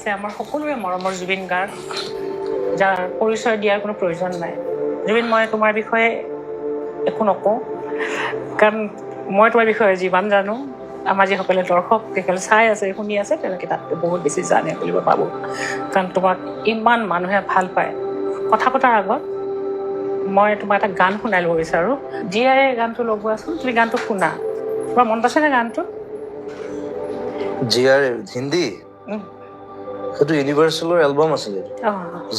আছে আমাৰ সকলোৰে মৰমৰ জুবিন গাৰ্গ, যাৰ পৰিচয় দিয়াৰ কোনো প্ৰয়োজন নাই। জুবিন, মই তোমাৰ বিষয়ে একো নকওঁ, কাৰণ মই তোমাৰ বিষয়ে যিমান জানো, আমাৰ যিসকলে দৰ্শক, যিসকলে চাই আছে, শুনি আছে, তেওঁলোকে তাতকৈ বহুত বেছি জানে বুলি মই ভাবোঁ, কাৰণ তোমাক ইমান মানুহে ভাল পায়। কথা পতাৰ আগত মই তোমাক এটা গান শুনাই ল'ব বিচাৰোঁ। জীয়াই গানটো লগোৱাচোন, তুমি গানটো শুনা। তোমাৰ মনত আছেনে গানটো? জিয়াৰ হিন্দী? উম। সেইটো ইউনিভাৰ্চেলৰ এলবাম আছিলে এইটো।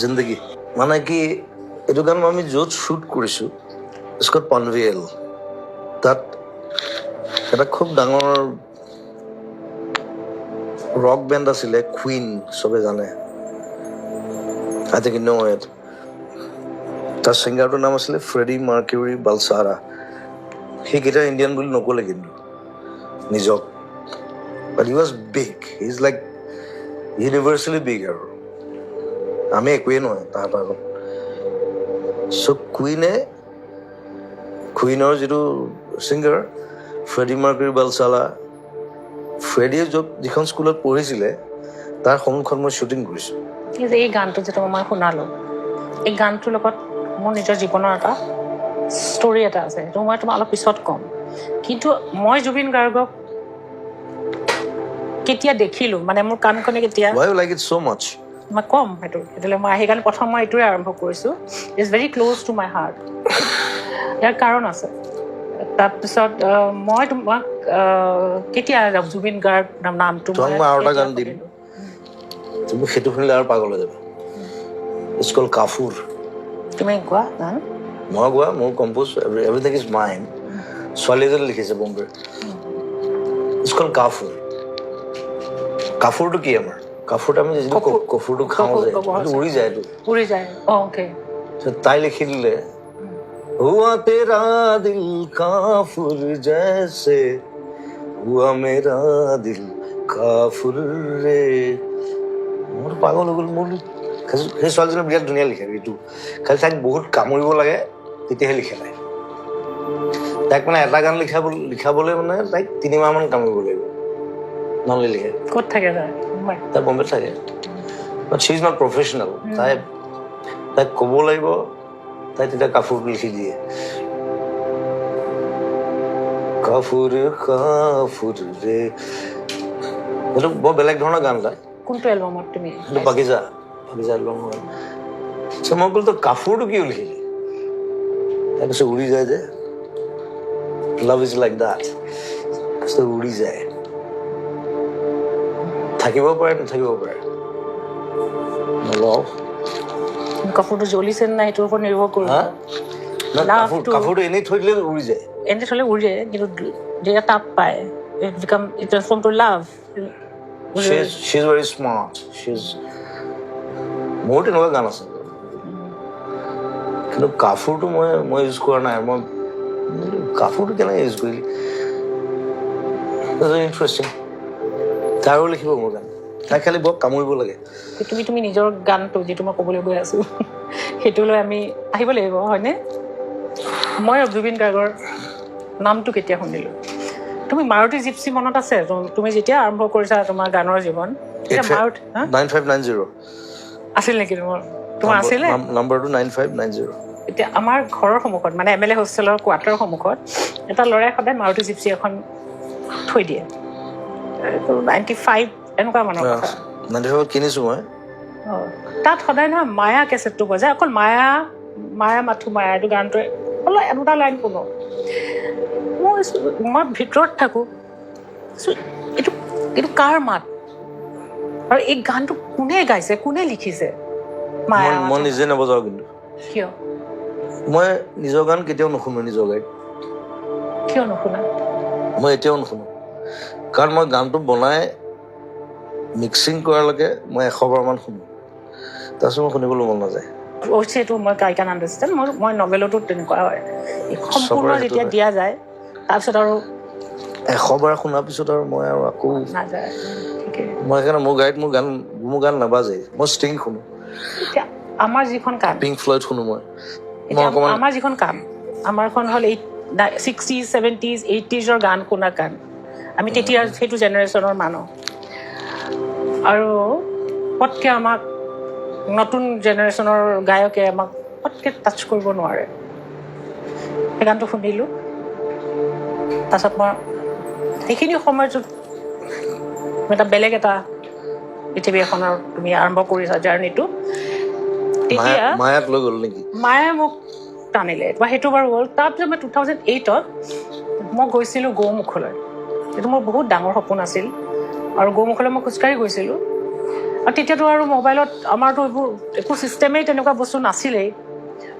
জিন্দগী। মানে কি, এইটো গান আমি য'ত শ্বুট কৰিছোঁ, it's পনভিয়েল, তাত এটা খুব ডাঙৰ ৰক বেণ্ড আছিলে কুইন, চবে জানে, I think know it. তাৰ ছিংগাৰটোৰ নাম আছিলে ফ্ৰেডি মাৰ্কিউৰী বালচাৰা। সি কেতিয়াও ইণ্ডিয়ান বুলি নক'লে কিন্তু নিজক, but he was big, he is like universally big আৰু আমি একোৱেই নহয় তাহাঁতৰ আগত। চ' কুইনৰ যিটো ছিংগাৰ ফ্ৰেডি মাৰ্কিউৰী বালচালা, ফ্ৰেডিয়ে য'ত যিখন স্কুলত পঢ়িছিলে, তাৰ সন্মুখত মই শ্বুটিং কৰিছোঁ। এই যে এই গানটো যিটো মই শুনালোঁ, এই গানটোৰ লগত মোৰ নিজৰ জীৱনৰ এটা ষ্টৰি এটা আছে, সেইটো মই তোমাক অলপ পিছত ক'ম। কিন্তু মই জুবিন গাৰ্গক কেতিয়া দেখিলোঁ, মানে মোৰ কাণখনে কেতিয়া Why you like it so much? মই ক'ম সেইটো। সেইটোলৈ মই সেইকাৰণে প্ৰথম মই এইটোৱে আৰম্ভ কৰিছোঁ। It's very close to my heart, ইয়াৰ কাৰণ আছে। তাৰপিছত মই তোমাক কেতিয়া জুবিন গাৰ্গ নামটো তোমাক মই আৰু এটা কেতিয়া গান দিম। শুনিলোঁ? তুমি সেইটো শুনিলে আৰু পাগল হৈ যাবা। It's called Kafur. তুমি গোৱা গান? মই গোৱা, মোৰ compose, everything is mine. ছোৱালী এজনী লিখিছে বম্বেৰ। It's called Kafur. কাফুৰটো কি? আমাৰ কাফুৰটো, আমি যিটো কফুৰ। কফুৰটো খাওঁ যে, কফুৰ, সেইটো উৰি যায় এইটো। উৰি যায়, অ'কে। তো তাই লিখি দিলে, हुआ तेरा दिल काफुर जैसे हुआ मेरा दिल काफुर रे। মোৰ পাগল হৈ গ'ল। মোৰ সেই ছোৱালীজনী বিৰাট ধুনীয়া লিখে এইটো। খালি তাইক বহুত কামুৰিব লাগে, তেতিয়াহে লিখে তাই। তাইক মানে এটা গান লিখাবলৈ মানে তাইক 3 মাহমান কামুৰিব লাগিব, নহ'লে লিখে। ক'ত থাকে তাই? তাই বম্বেত থাকে, but she is not professional. তাইক ক'ব লাগিব, তাই তেতিয়া কাফুৰটো লিখি দিয়ে। কাফুৰ কাফুৰ ৰে, সেইটো বৰ বেলেগ ধৰণৰ গান এটা। কোনটো এলবামত তুমি? সেইটো পাকিজা এলবামৰ গান। চ' মই ক'লো, তই কাফুৰটো কিয় লিখিলি? তাৰপিছত উৰি যায় যে, love is like that. তাৰপিছত উৰি যায়, থাকিব পাৰে, নাথাকিব পাৰে। নলওঁ। কাপোৰটো জ্বলিছে নে নাই, সেইটোৰ ওপৰত নিৰ্ভৰ কৰিব। হা? না, কাফুৰ লাভটো- কাফুৰটো এনেই থৈ দিলে উৰি যায়। এনেই থ'লে উৰে, কিন্তু যেতিয়া তাপ পায়, it become it transform to love. She is very smart. She is মোৰো তেনেকুৱা গান আছে, কিন্তু কাফুৰটো মই ইউজ কৰা নাই। মই কাফুৰটো কেনেকৈ ইউজ কৰিলি? ইণ্টাৰেষ্টিং। তাইও লিখিব মোৰ গান, তাই খালি বৰ কামুৰিব লাগে। তুমি নিজৰ গানটো, যিটো মই ক'বলৈ গৈ আছোঁ, সেইটোলৈ আমি আহিব লাগিব, হয়নে? মই জুবিন গাৰ্গৰ নামটো কেতিয়া শুনিলোঁ, তুমি মাৰুতি জিপচি মনত আছে? তুমি যেতিয়া আৰম্ভ কৰিছা তোমাৰ গানৰ জীৱন, তেতিয়া মাৰুতি হা? 9590। আছিল নেকি তোমাৰ? আছিলে। নাম্বাৰটো 9590। এতিয়া আমাৰ ঘৰৰ সন্মুখত, মানে এম এল এ হোষ্টেলৰ কোৱাৰ্টাৰৰ সন্মুখত এটা ল'ৰাই সদায় মাৰুতি জিপচি এখন থৈ দিয়ে। এইটো 95 এনেকুৱা মানৰ কথা। 95ত কিনিছোঁ মই। অঁ, তাত সদায় নহয় মায়া কেছেটটো বজায়, অকল মায়া মায়া মাথো মায়া, এইটো গানটোৱে অলপ দুটা লাইন শুনো। মই ভিতৰত থাকোঁ, এইটো কাৰ মাত আৰু এই গানটো কোনে গাইছে, কোনে লিখিছে মায়া? মই নিজে নবজাওঁ কিন্তু। কিয়? মই নিজৰ গান কেতিয়াও নুশুনো নিজৰ গাড়ীত। কিয় নুশুনা? মই এতিয়াও নুশুনো, কাৰণ মই গানটো বনাই মিক্সিং কৰালৈকে মই 100 বাৰমান শুনো, তাৰপিছত মই শুনিবলৈ মন নাযায়। অৱশ্যে এইটো মই I can understand. মই নভেলতো তেনেকুৱা হয়। সম্পূৰ্ণ চবৰে সেইটো যেতিয়া হয়। দিয়া যায়, তাৰপিছত আৰু 100 বাৰ শুনাৰ পিছত আৰু মই আৰু আকৌ নাযায়, ঠিকেই। মই সেইকাৰণে মোৰ গাড়ীত মোৰ গান নাবাজেই। মই ষ্টিং শুনো। এতিয়া আমাৰ যিখন কাম পিংক ফ্লয়ড শুনো মই। মই এতিয়া অকণমান আমাৰ যিখন কাম, আমাৰখন হ'ল 60s, 70s, 80sৰ গান শুনা কাম। আমি তেতিয়া সেইটো জেনেৰেশ্যনৰ মানুহ আৰু পটকৈ আমাক নতুন জেনেৰেশ্যনৰ গায়কে আমাক পটকৈ টাচ কৰিব নোৱাৰে। সেই গানটো শুনিলোঁ। তাৰপাছত মই সেইখিনি সময়ত এটা বেলেগ এটা পৃথিৱী এখনৰ তুমি আৰম্ভ কৰিছা জাৰ্ণিটো তেতিয়া। মায়াত লৈ গ'ল নেকি? মায়ে মোক টানিলে বা সেইটো বাৰু গ'ল। তাৰপিছত মই 2008ত মই গৈছিলোঁ গৌমুখলৈ। এইটো মোৰ বহুত ডাঙৰ সপোন আছিল আৰু গৌমুখলৈ মই খোজকাঢ়ি গৈছিলোঁ। আৰু তেতিয়াতো আৰু মোবাইলত আমাৰতো এইবোৰ একো ছিষ্টেমেই তেনেকুৱা বস্তু নাছিলেই।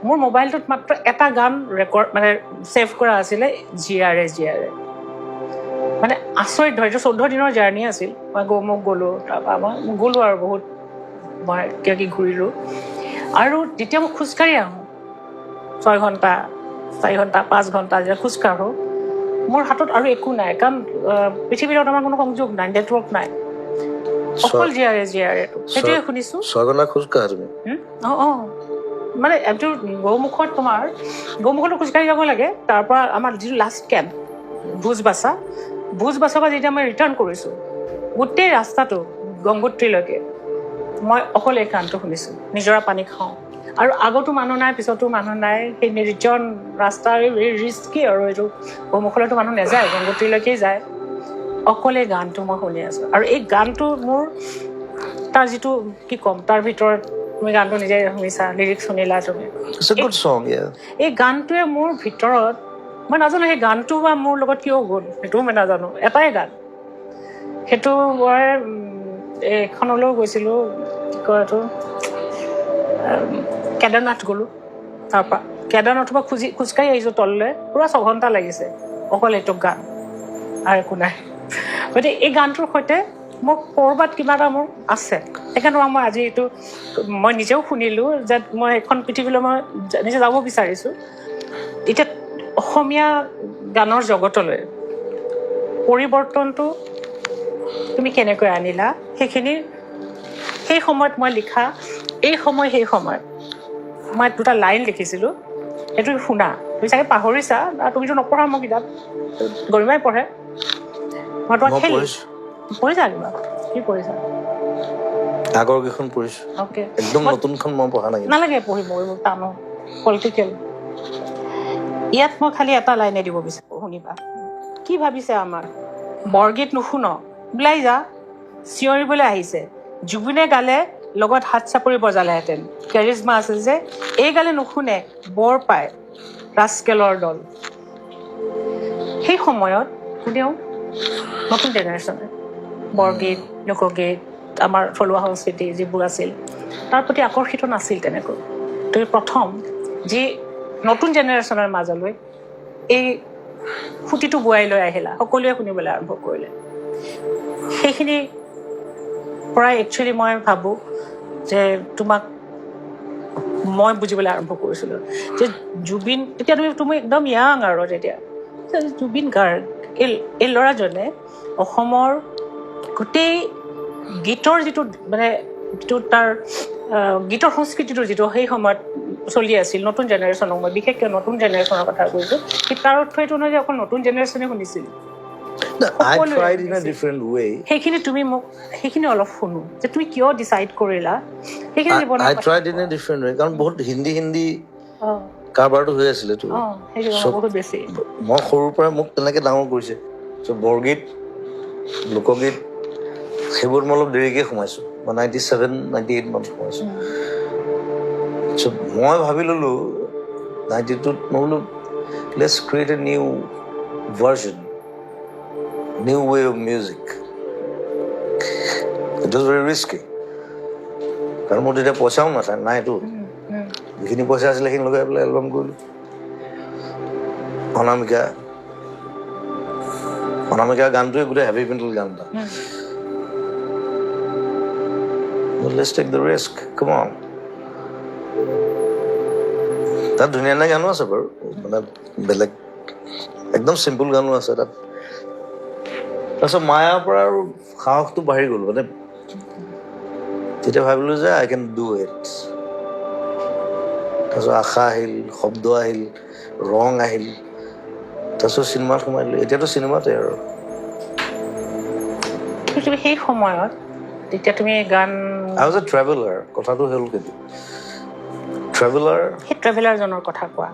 মোৰ মোবাইলটোত মাত্ৰ এটা গান ৰেকৰ্ড, মানে ছেভ কৰা আছিলে, জীয়াৰে জীয়াৰে। মানে আচৰিত ধৰ, এইটো 14 দিনৰ জাৰ্ণি আছিল। মই গৌমুখ গ'লোঁ, তাৰপৰা মই গ'লোঁ আৰু বহুত মই কিবা কিবি ঘূৰিলোঁ। আৰু যেতিয়া মই খোজকাঢ়ি আহোঁ, 6 ঘণ্টা, 4 ঘণ্টা, 5 ঘণ্টা যেতিয়া খোজকাঢ়োঁ, মোৰ হাতত আৰু একো নাই, কাৰণ পৃথিৱীৰ লগত আমাৰ কোনো সংযোগ নাই, নেটৱৰ্ক নাই, অকল জীয়াৰে জীয়াৰেটো সেইটোৱে শুনিছোঁ। 6 ঘণ্টা খোজকাঢ়া তুমি? অঁ, মানে এইটো গৌমুখত, তোমাৰ গৌমুখতো খোজকাঢ়ি যাব লাগে। তাৰ পৰা আমাৰ যিটো লাষ্ট কেম্প ভোজবাচা, ভোজবাচাৰ পৰা যেতিয়া মই ৰিটাৰ্ণ কৰিছোঁ, গোটেই ৰাস্তাটো গংগোত্ৰীলৈকে মই অকল এই গানটো শুনিছোঁ, নিজৰা পানী খাওঁ। আৰু আগতো মানুহ নাই, পিছতো মানুহ নাই। সেই নিৰ্জন ৰাস্তা, ৰিস্কি আৰু এইটো গৌমুখলৈতো মানুহ নাযায়, গংগোত্ৰীলৈকেই যায়। অকল এই গানটো মই শুনি আছোঁ। আৰু এই গানটো মোৰ তাৰ যিটো কি ক'ম, তাৰ ভিতৰত তুমি গানটো নিজে শুনিছা, লিৰিক্স শুনিলা তুমি। It's a good song, yeah. এই গানটোৱে মোৰ ভিতৰত, মই নাজানো সেই গানটো বা মোৰ লগত কিয় গ'ল, সেইটোও মই নাজানো। এটাই গান সেইটো। মই এইখনলৈও গৈছিলোঁ, কি কয় এইটো, কেদাৰনাথ গ'লোঁ। তাৰপৰা কেদাৰনাথৰ পৰা খোজকাঢ়ি আহিছোঁ তললৈ, পূৰা 6 ঘণ্টা লাগিছে। অকল এইটো গান আৰু একো নাই। গতিকে এই গানটোৰ সৈতে মোৰ ক'ৰবাত কিবা এটা মোৰ আছে। সেইকাৰণে মই আজি এইটো মই নিজেও শুনিলোঁ যে মই এখন পৃথিৱীলৈ মই নিজে যাব বিচাৰিছোঁ। এতিয়া অসমীয়া গানৰ জগতলৈ পৰিৱৰ্তনটো তুমি কেনেকৈ আনিলা, সেইখিনি সেই সময়ত মই লিখা, এই সময় সেই সময়ত মই দুটা লাইন লিখিছিলোঁ, সেইটো শুনা। তুমি চাগে পাহৰিছা আৰু তুমিতো নপঢ়া মোৰ কিতাপ, গৰিমাই পঢ়ে। মই তোমাক মই খেলি পঢ়িছোঁ। পঢ়িছা কিবা? কি পঢ়িছা? আগৰ কেইখন পঢ়িছোঁ। একদম নতুনখন মই পঢ়া নাই কিন্তু। নালাগে পঢ়িব, এইবোৰ টানো পলিটিকেল। ইয়াত মই খালি এটা লাইনে দিব বিচাৰোঁ, শুনিবা। কি ভাবিছে আমাৰ বৰগীত নুশুন, ওলাই যা, চিঞৰিবলৈ আহিছে। জুবিনে গালে লগত হাত চাপৰি বজালেহেঁতেন, কেৰিজমা আছিল যে। এই গালে নুশুনে, বৰ পায় ৰাস্কেলৰ দল। সেই সময়ত কোনেও নতুন জেনেৰেশ্যনে বৰগীত, লোকগীত, আমাৰ থলুৱা সংস্কৃতি যিবোৰ আছিল, তাৰ প্ৰতি আকৰ্ষিত নাছিল তেনেকৈ। তুমি প্ৰথম যি নতুন জেনেৰেশ্যনৰ মাজলৈ এই সুঁতিটো বোৱাই লৈ আহিলা, সকলোৱে শুনিবলৈ আৰম্ভ কৰিলে। সেইখিনি পৰাই একচুৱেলি মই ভাবোঁ যে তোমাক মই বুজিবলৈ আৰম্ভ কৰিছিলোঁ যে জুবিন, তেতিয়া তুমি তুমি একদম য়াং আৰু তেতিয়া, যে জুবিন গাৰ্গ এই ল'ৰাজনে অসমৰ গোটেই গীতৰ যিটো, মানে যিটো তাৰ গীতৰ সংস্কৃতিটো যিটো সেই সময়ত চলি আছিল, নতুন জেনেৰেশ্যনক, মই বিশেষকৈ নতুন জেনেৰেশ্যনৰ কথা কৈছোঁ, সেই তাৰ অৰ্থ এইটো নহয় যে অকল নতুন জেনেৰেশ্যনে শুনিছিল। No, I সকলোৱে tried in a শুনিছিল। different way. সেইখিনি তুমি মোক সেইখিনি অলপ শুনো যে তুমি কিয় ডিচাইড কৰিলা সেইখিনি জীৱনৰ I কথা। tried in a different way. কাৰণ বহুত হিন্দী হিন্দী কাৰবাৰটো হৈ আছিলেতো। সেইটো বহুত বেছি। মই সৰুৰ পৰাই মোক তেনেকে ডাঙৰ কৰিছে। চ' বৰগীত, লোকগীত সেইবোৰ মই অলপ দেৰিকে সোমাইছোঁ। মই 97, 98 মানত সোমাইছোঁ। চ' মই ভাবি ল'লোঁ 92ত, মই বোলো let's create a new version, new way of music. It was very risky, কাৰণ মোৰ তেতিয়া পইচাও নাথাকে নাইতো। যিখিনি পইচা আছিলে সেইখিনি লগাই পেলাই এলবাম কৰিলোঁ অনামিকা। অনামিকা গানটোৱে গোটেই হেভি মেটেল গান এটা। Let's take the risk, come on. তাত ধুনীয়া ধুনীয়া গানো আছে বাৰু, মানে বেলেগ একদম চিম্পুল গানো আছে তাত। তাৰপিছত মায়াৰ পৰা আৰু সাহসটো বাঢ়ি গ'ল। মানে তেতিয়া ভাবিলোঁ যে I can do it. তাৰপিছত আশা আহিল, শব্দ আহিল, ৰং আহিল, তাৰপিছত চিনেমাত সোমাই দিলোঁ। এতিয়াতো চিনেমাতে আৰু। কিন্তু তুমি সেই সময়ত তেতিয়া তুমি গান I was a traveller. কথাটো হ'ল সেইটো, ট্ৰেভেলাৰ। সেই ট্ৰেভেলাৰজনৰ কথা কোৱা।